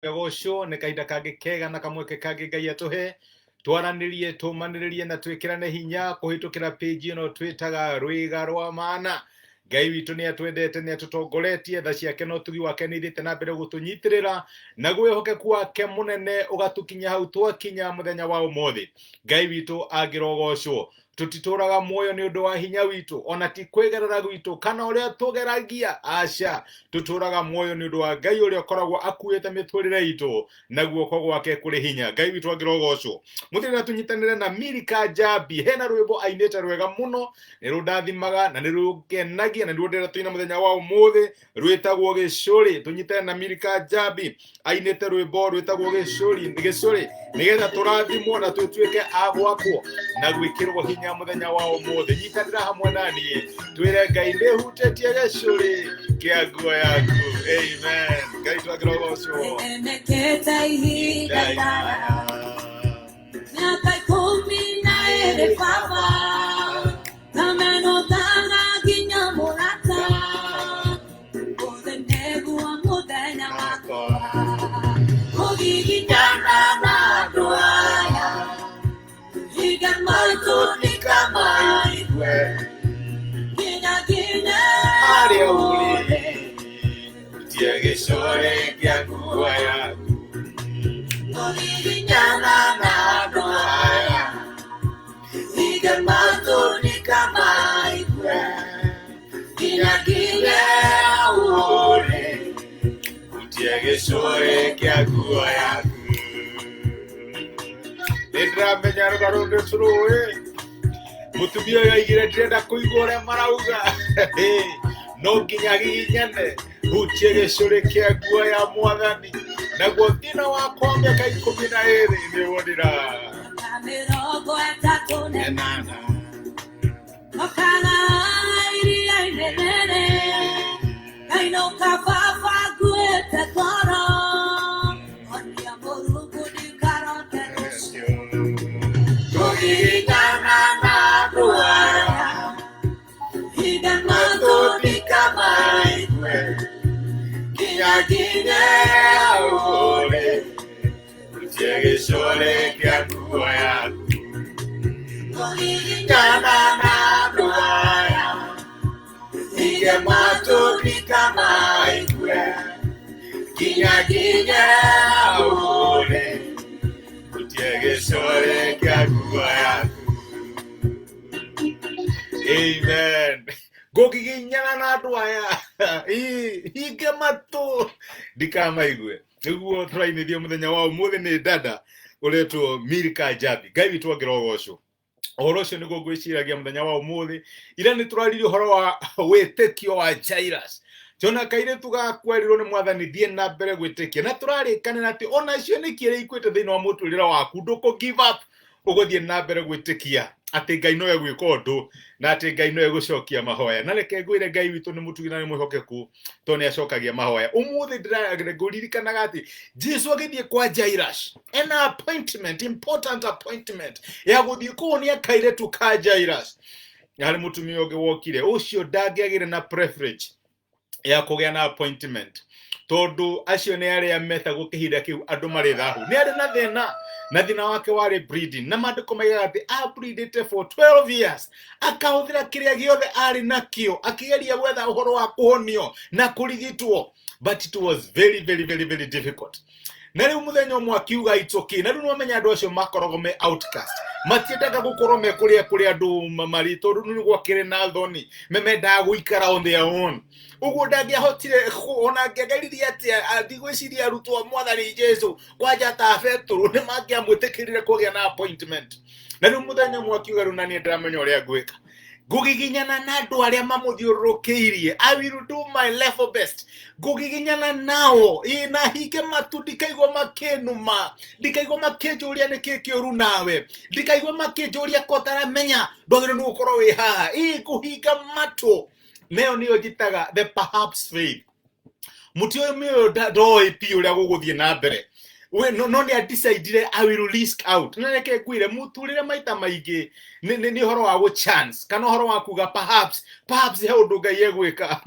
Agocwo nĩ kahinda kangĩ kega na kamweke kangĩ Ngai atũhe twaranĩrie, tũmanĩrĩrie na twĩkĩrane hinya kũhĩtũkĩra page ĩno twĩtaga Rwĩga rwa Mana. Ngai witũ nĩ atwendete, nĩ atũtongoretie, tha ciake na ũtugi wake nĩ ithiĩte na mbere gũtũnyitĩrĩra, naguo wĩhokeku wake mũnene ũgatũkinya hau twakinya mũthenya wa ũmũthĩ. Ngai witũ angĩrogocwo. Tũtitũraga muoyo nĩ ũndũ wa hinya witũ, ona ti kwĩgerera gwitũ kana ũrĩa tũgeragia, aca. Tũtũraga muoyo nĩ ũndũ wa Ngai ũrĩa ũkoragwo akuĩte mĩtũrĩre itũ na guoko gwake kũrĩ hinya. Ngai witũ angĩrogocwo. Mũthenya tũnyitanĩre na Milika Njambi, hena rwĩmbo ainĩte rwega mũno, nĩ rũndathimaga na nĩ rũngenagia na nĩruo ndĩrenda tũine mũthenya wa ũmũthĩ, rwĩtagwo Gĩcũrĩ. Tũnyitane na Milika Njambi ainĩte rwĩmbo rwĩtagwo Gĩcũrĩ, Gĩcũrĩ, nĩgetha tũrathimwo na tũtuĩke a gwakwo na gwĩkĩrwo hinya mũthenya wa ũmũthĩ. Nyitanĩra hamwe na niĩ twĩre Ngai, nĩhutĩtie gĩcũrĩ kĩa nguo yaku. Amen. Ngai twangĩrogocwo. Nĩmenekete ihinda iraya, mĩaka 12 baba, kamenũkaga nginya mũrata, ũthĩ nĩguo mũthenya wakwa, kũgiginyana na andũ aya, hinga maitũ ndikamaigue, nginya nginye harĩa ũrĩ, hutia gĩcũrĩ kĩa nguo yaku. Kũgiginyana na andũ aya, hinga maitũ ndikamaigue, nginya nginye hau ũrĩ. Hutia gĩcũrĩ kĩa nguo yaku. Nĩ ndĩramenya rũgano rũrũ tũrũĩ. Mũtumia ũyũ aigire, ndĩrenda kũigua ũrĩa marauga, no nginya giginyane, hutie gĩcũrĩ kĩa nguo ya Mwathani, naguo thĩna wakwa wa mĩaka 12 nĩ wonira. Mĩaka 34 8. Okaga iria-inĩ rĩrĩ, ngainũka baba nguĩte ngoro, onia Mũrungu ndikarote rũciũ. Kũgiginyana na andũ aya, hinga matũ ndikamaigue, nginya nginye hau ũrĩ. Hutia gĩcũrĩ kĩa nguo yaku. Kũgiginyana na andũ aya, hinga matũ ndikamaigue, nginya nginye hau ũrĩ. Hutia gĩcũrĩ kĩa nguo yaku. Amen. Ngũgiginyana na andũ aya, hinge matũ ndikamaigue, nĩguo tũrainithio mũthenya wa ũmũthĩ nĩ dada ũretwo Milka Njambi. Ngai witũ angĩrogocwo. Ũhoro ũcio nĩguo ngwĩciragia mũthenya wa ũmũthĩ. Ira nĩ tũraririe ũhoro wa wĩtĩkio wa Jairus. Tona kairĩtu gakwerirwo nĩ Mwathani, thiĩ na mbere gwĩtĩkia, na tũrarĩkanĩra atĩ ona cioneki iria ikuĩte thĩinĩ wa mũtũrĩre waku, ndũkũ give up, ũgũthiĩ na mbere gwĩtĩkia atĩ Ngai no egwĩka ũndũ na atĩ Ngai no egũcokia mahoya. Na reke ngwĩre, Ngai witũ nĩ mũtugi na nĩ mwĩhokeku, tondũ nĩ acokagia mahoya. Ũmũthĩ ngũririkanaga atĩ Jesu agĩthiĩ kwa Jairus ena appointment, important appointment ya gũthiĩ kũhonia kairĩtu ka Jairus. Harĩ mũtumia ũngĩ wokire, ũcio ndangĩagĩre na preference ya kũgĩa na appointment, tondũ acio nĩ arĩa metagwo kĩhinda kĩu andũ marĩ thahu. Nĩ arĩ na thĩna, na thĩna wake warĩ bleeding, na maandĩko maigaga atĩ ableedĩte for 12 years, akahũthĩra kĩrĩa gĩothe arĩ nakĩo akĩgeria gwetha ũhoro wa kũhonio na kũrigitwo, but it was very, very, very, very difficult. Na rĩu mũthenya ũmwe akiuga, "It's okay." Na rĩu nĩwamenya andũ acio makoragwo me outcast, matiendaga gũkorwo me kũrĩa kũrĩa andũ marĩ, tondũ nĩ gwakĩrĩ na thoni, memendaga gũikara on their own. Ũguo ndangĩahotire ona angĩageririe atĩa. Ndigwĩciria arutwo a Mwathani Jesu, kwanja ta Betũrũ, nĩ mangĩamwĩtĩkĩrire kũgĩa na appointment. Na rĩu mũthenya ũmwe akiuga, "Rĩu naniĩ ndĩramenya ũrĩa ngwĩka, ngũgiginyana na andũ arĩa mamũthiũrũrũkĩirie. I will do my level best ngũgiginyana nao ĩ na hinge matu, ndikaigua makĩnuma, ndikaigua makĩnjũria nĩkĩ kĩũru nawe, ndikaigua makĩnjũria ko taramenya ndwagĩrĩirwo nĩ gũkorwo wĩ haha. Ĩ ngũhinga matũ." Nayo nĩyo njĩtaga the perhaps faith. Mũtumia ũyũ ndoĩ piũ ũrĩa gũgũthiĩ na mbere. We no nĩ adecidire I will risk out. Na reke ngwĩre mũtũrĩre maita maingĩ nĩ ũhoro wa gũ chance kana ũhoro wa kuga perhaps he ũndũ Ngai egwĩka.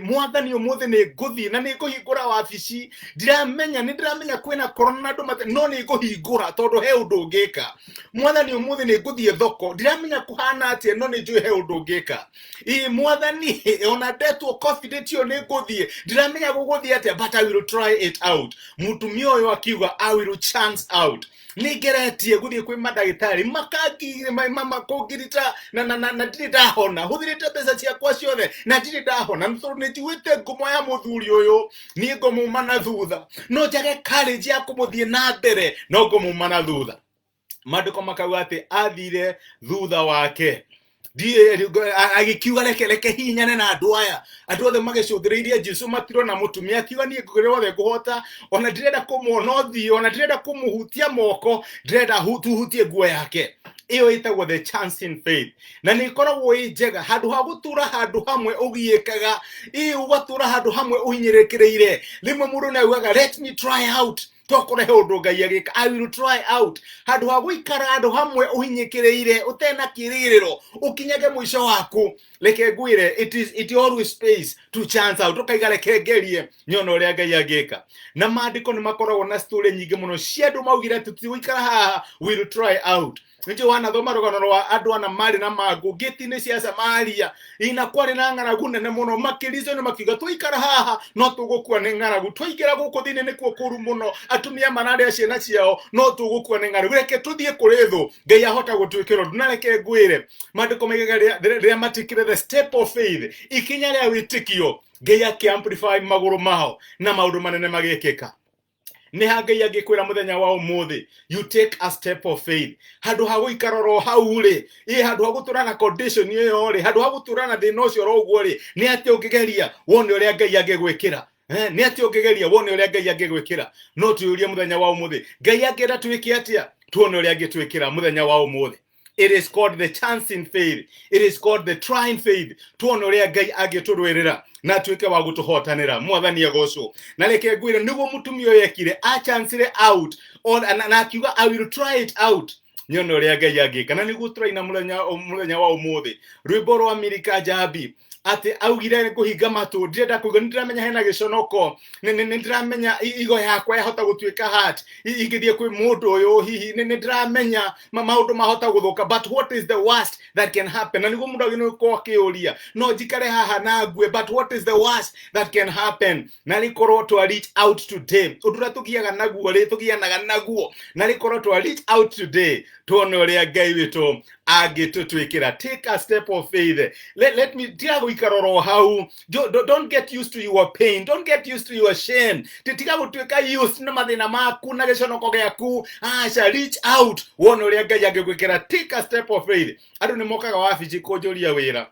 Mwathani ũmũthĩ nĩ ngũthiĩ na nĩ ngũhingũra wabici, ndiramenya nĩ ndĩramenya kwĩna corona na andũ mate, no nĩ ngũhingũra tondũ he ũndũ ũngĩka. Mwathani ũmũthĩ nĩ ngũthiĩ thoko, ndiramenya kũhana atĩa, no nĩ njũĩ he ũndũ ũngĩka. Mwathani ona ndetwo coffee ndĩtio nĩ ngũthiĩ, ndiramenya gũgũthiĩ atĩa, but I will try it out. Mũtumia ũyũ akiuga I will chance out. Nĩ ngeretie gũthiĩ kwĩ mandagĩtarĩ makũngirita na ndirĩ ndahona, hũthĩrĩte mbeca ciakwa ciothe na ndirĩ ndahona, nĩ tondũ nĩ njiguĩte ngumo ya mũthuri ũyũ, niĩ ngũmuma na thutha, no njage courage ya kũmũthiĩ na mbere, no ngũmuma na thutha. Maandĩko makauga atĩ athire thutha wake, agĩkiuga reke hihinyane na andũ aya. Andũ othe magĩcũthĩrĩirie Jesũ matirona mũtumia, akiuga niĩ ngũrĩa othe ngũhota, ona ndirenda kũmuona ũthiũ, ona ndirenda kũmũhutia moko, ndĩrenda tuhutie nguo yake. Ĩyo ĩtagwo the chance in faith, na nĩ ĩkoragwo ĩ njega handũ ha gũtũra handũ hamwe ũgiĩkaga, ũgatũra handũ hamwe ũhinyĩrĩkĩrĩire. Rĩmwe mũndũ nĩ augaga let me try out, tokorwo he ũndũ Ngai agĩka, I will try out. Handũ ha gũikara handũ hamwe ũhinyĩkĩrĩire ũtena kĩrĩgĩrĩro ũkinyage mũico waku, reke ngwĩre it always pays to chance out, ũkaiga reke ngerie nyone ũrĩa Ngai angĩka. Na maandĩko nĩ makoragwo na story nyingĩ mũno cia andũ maugire atĩ tũtigũikara haha, we will try out. Nĩnjũĩ wanathoma rũgano rwa andũ ana marĩ na mangũ ngĩti-inĩ cia Samaria, ina kwarĩ na ng'aragu nene mũno, makĩrizo nĩ makiuga twaikara haha no tũgũkua nĩ ng'aragu, twaingĩra gũkũ thĩinĩ nĩkuo kũru mũno, atumia mararĩa ciana ciao, no tũgũkua nĩ ng'aragu, reke tũthiĩ kũrĩ thũ, Ngai ahota gũtwĩkĩra ũndũ. Na reke ngwĩre, maandĩko maigaga rĩrĩa matikire the step of faith, ikinya rĩa wĩtĩkio, Ngai akĩ-amplify magũrũ mao na maũndũ manene magĩkĩka. Nĩ ha Ngai angĩkwĩra mũthenya wa ũmũthĩ, you take a step of faith. Handũ ha gũikara oro hau rĩ, handũ ha gũtũra na condition ĩyo rĩ, handũ ha gũtũra na thĩna ũcio oro ũguo rĩ, nĩ atĩa ũngĩgeria wone ũrĩa Ngai angĩgwĩkĩra? Nĩ atĩa ũngĩgeria wone ũrĩa Ngai angĩgwĩkĩra? No twĩyũrie mũthenya wa ũmũthĩ, Ngai angĩenda twĩke atĩa? Tuone ũrĩa angĩtwĩkĩra mũthenya wa ũmũthĩ. It is called the chance in faith. It is called the trying faith. Tuone ũrĩa Ngai angĩtũrũĩrĩra na atuĩke wa gũtũhotanĩra. Mwathani agocwo. Na reke ngwĩre nĩguo mũtumia ũyũ ekire, achancire out na akiuga I will try it out, nyone ũrĩa Ngai angĩka. Na nĩguo tũraina mũthenya wa ũmũthĩ rwĩmbo rwa Milika Njambi, atĩ augire ngũhinga matũ, ndirenda kũigua, nĩ ndĩramenya hena gĩconoko, nĩ ndĩramenya igo yakwa yahota gũtuĩka hurt ingĩthiĩ kwĩ mũndũ ũyũ, hihi nĩ ndĩramenya maũndũ mahota gũthũka, but what is the worst that can happen? Na nĩguo mũndũ agĩrĩirwo gũkorwo akĩũria, no njikare haha na ngue, but what is the worst that can happen? Na rĩkorwo twa reach out today, ũndũ ũrĩa tũgiaga naguo rĩ, tũgianaga naguo, na rĩkorwo twa reach out today, tuone ũrĩa Ngai witũ angĩtũtwĩkĩra. Take a step of faith. Let me tiga gũikara oro hau. Don't get used to your pain, don't get used to your shame. Tiga gũtuĩka used na mathĩna maku na gĩconoko gĩaku. Aca, reach out wone ũrĩa Ngai angĩgwĩkĩra. Take a step of faith. Andũ nĩ mokaga wabici kũnjũria wĩra,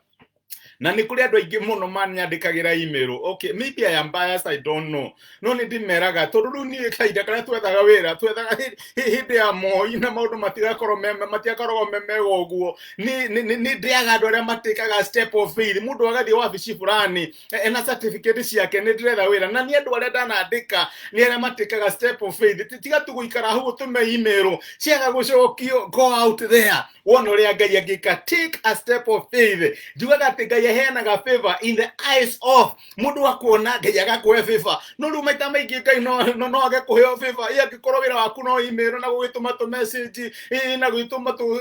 na nĩ kũrĩ andũ aingĩ mũno manyandĩkagĩra email. Okay, maybe I am biased, I don't know, no nĩ ndĩmeraga tondũ rĩu niĩ kahinda karĩa twethaga wĩra, twethaga hĩndĩ ya Moi na maũndũ matigakoragwo me mega ũguo. Nĩ ndĩaga andũ arĩa matĩkaga step of faith. Mũndũ agathiĩ wabici fulani ena certificate ciake, nĩ ndĩretha wĩra, na nĩ andũ arĩa ndanandĩka nĩ arĩa matĩkaga step of faith. Tiga tu gũikara hau ũtũme email ciaga gũcokio, go out there wone ũrĩa Ngai angĩka. Take a step of faith. Njugaga atĩ Ngai aheanaga favor in the eyes of mũndũ, akuona Ngai agakũhe favor, no rĩu maita maingĩ Ngai no age kũheo favor angĩkorwo wĩra waku no email na gũgĩtũma tũ message na gũgĩtũma tũ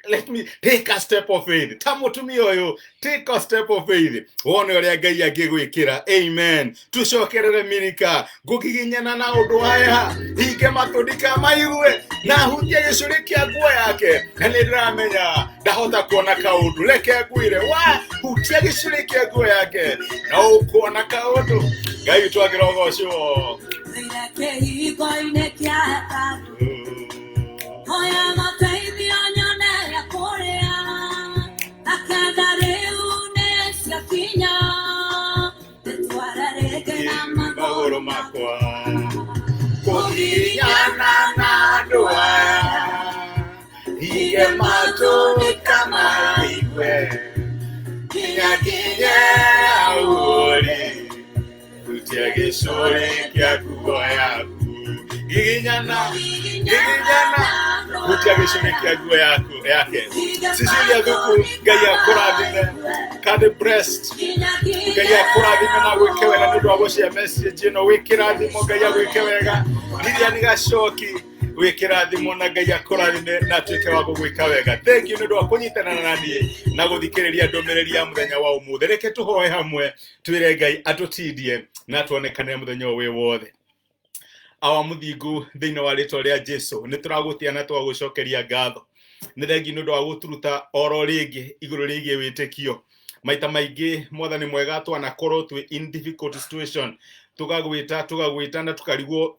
let me take a step of faith. Ta mũtumia ũyũ, take a step of faith wone ũrĩa Ngai angĩgwĩkĩra. Amen. Tũcokerere Milika, ngũgiginyana na ũndũ aya, hinge matũ ndikamaigue, na hutie gĩcũrĩ kĩa nguo yake, na nĩ ndĩramenya ndahota kuona kaũndũ. Reke ngwĩre, wa hutia gĩcũrĩ kĩa nguo yake na ũkuona kaũndũ. Ngai witũ akĩrogocwo. Kĩhingo-inĩ kĩa hekarũ, hoya mateithio nyone ya kũrĩa, na kenda rĩu nĩ ciakinya, ndĩtware rĩngĩ na magũrũ makwa kũgiginyana na andũ aya, hinge matũ ndikamaigue, nginya nginye hau ũrĩ, hutia gĩcũrĩ kĩa nguo yaku, Giginyana, giginyana. Hutia gĩcũrĩ kĩa nguo yaku yake. Cecilia Thuku, Ngai akũrathime. Kadi breast, Ngai akũrathime na gwĩke wega nĩ ũndũ wa gũshare message ĩno. Wĩ kĩrathimo, Ngai agwĩke wega. Lilian Gacoki, wĩ kĩrathimo na Ngai akũrathime na atuĩke wa gũgwĩka wega. Thank you nĩ ũndũ wa kũnyitanana na niĩ na gũthikĩrĩria ndũmĩrĩri ya mũthenya wa ũmũthĩ. Reke tũhoe hamwe twĩre Ngai atũtindie na tuonekanĩre mũthenya ũyũ wĩ wothe. Awa mũthingu, thĩinĩ wa rĩtwa rĩa Jesu nĩ tũragũtia na twagũcokeria ngatho. Nĩ thengi nĩ ũndũ wa gũturuta oro rĩngĩ igũrũ rĩgiĩ wĩtĩkio. Maita maingĩ, mwathani mwega, twanakorwo twĩ in difficult situation, tũgagwĩta tũgagwĩta na tũkarigwo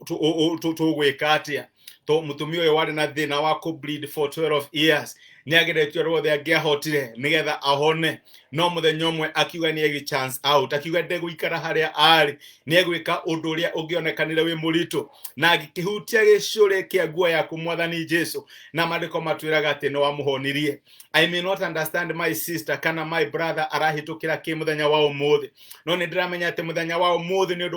tũgwĩka atĩa. To mũtumia ũyũ warĩ na thĩna wa kũ bleed for 12 years nĩ ageretio rwothe angĩahotire nĩgetha ahone, no mũthenya ũmwe akiuga nĩ egi chance out, akiuga ndegũikara harĩa arĩ, nĩ egwĩka ũndũ ũrĩa ũngĩonekanire wĩ mũritũ, na agĩkĩhutia gĩcũrĩ kĩa nguo yaku, mwathani Jesu, na maandĩko matwĩraga atĩ nĩ wamũhonirie. I may not understand my sister kana my brother arahĩtũkĩra kĩ mũthenya wa ũmũthĩ, no nĩ ndĩramenya atĩ mũthenya wa ũmũthĩ nĩ ũndũ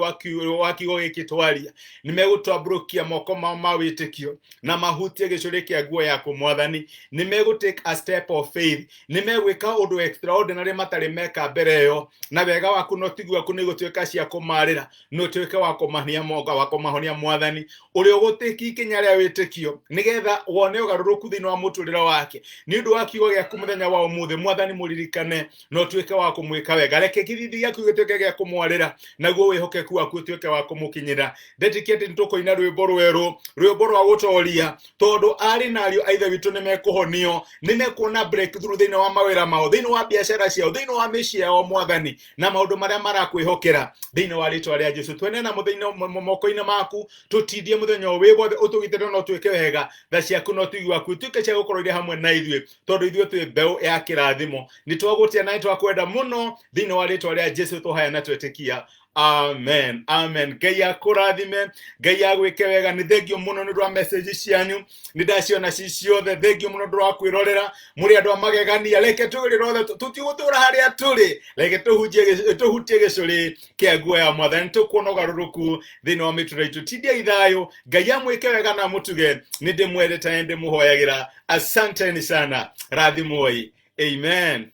wa kiugo gĩkĩ twaria, nĩ megũtambũrũkia moko mao ma wĩtĩkio na mahutie gĩcũrĩ kĩa nguo yaku, mwathani. Nĩ megũ take a step of faith, nĩ megwĩka ũndũ extraordinary matarĩ meka mbere ĩyo, na wega waku na ũtigi waku nĩ gũtuĩka cia kũmarĩra, nĩ ũtuĩke wa kũmahonia moka wa kũmahonia, mwathani. Ũrĩa ũgũtĩki ikinya rĩa wĩtĩkio nĩgetha wone ũgarũrũku thĩinĩ wa mũtũrĩre wake nĩ ũndũ wa kiugo gĩaku mũthenya wa ũmũthĩ, mwathani, mũririkane na ũtuĩke wa kũmwĩka wega. Reke gĩthithi gĩaku gĩtuĩke gĩa kũmwarĩra, naguo wĩhokeku waku ũtuĩke wa kũmũkinyĩra. Ndetĩkia atĩ nĩtũkũina rwĩmbo rwerũ, rwĩmbo rwa gũtoria, tondũ arĩ na ariũ a ithe witũ nĩ mekũhonio, nĩ mekuona breakthrough thĩinĩ wa mawĩra mao, thĩinĩ wa biacara ciao, thĩinĩ wa mĩciĩ yao, mwathani, na maũndũ marĩa marakwĩhokera. Thĩinĩ wa rĩtwa rĩa Jesu, twene na mũthenya moko-inĩ maku, tũtindie mũthenya ũyũ wĩ wothe, ũtũgitĩre na ũtuĩke wega. Tha ciaku na ũtugi waku ituĩke cia gũkorwo irĩ hamwe na ithuĩ, tondũ ithuĩ twĩ mbeũ ya kĩrathimo. Nĩ twagũtia na nĩ twakwenda mũno. Thĩinĩ wa rĩtwa rĩa Jesu tũhaya na twetĩkia, amen, amen. Ngai akũrathime, Ngai agwĩke wega. Nĩ thengio mũno nĩ ũndũ wa message cianyu, nĩ ndaciona ci ciothe. Thengio mũno ũndũ wa kwĩrorera, mũrĩ andũ a magegania. Reke tũrĩ othe tũtigũtũra harĩa tũrĩ, reke tũhutie gĩcũrĩ kĩa nguo ya mwathani, tũkuona ũgarũrũku thĩinĩ wa mĩtũrĩre itũ. Tindiai thayũ, Ngai amwĩke wega na mũtuge. Nĩ ndĩmwendete na nĩ ndĩmũhoyagĩra. Asanteni sana, rathimwoi, amen.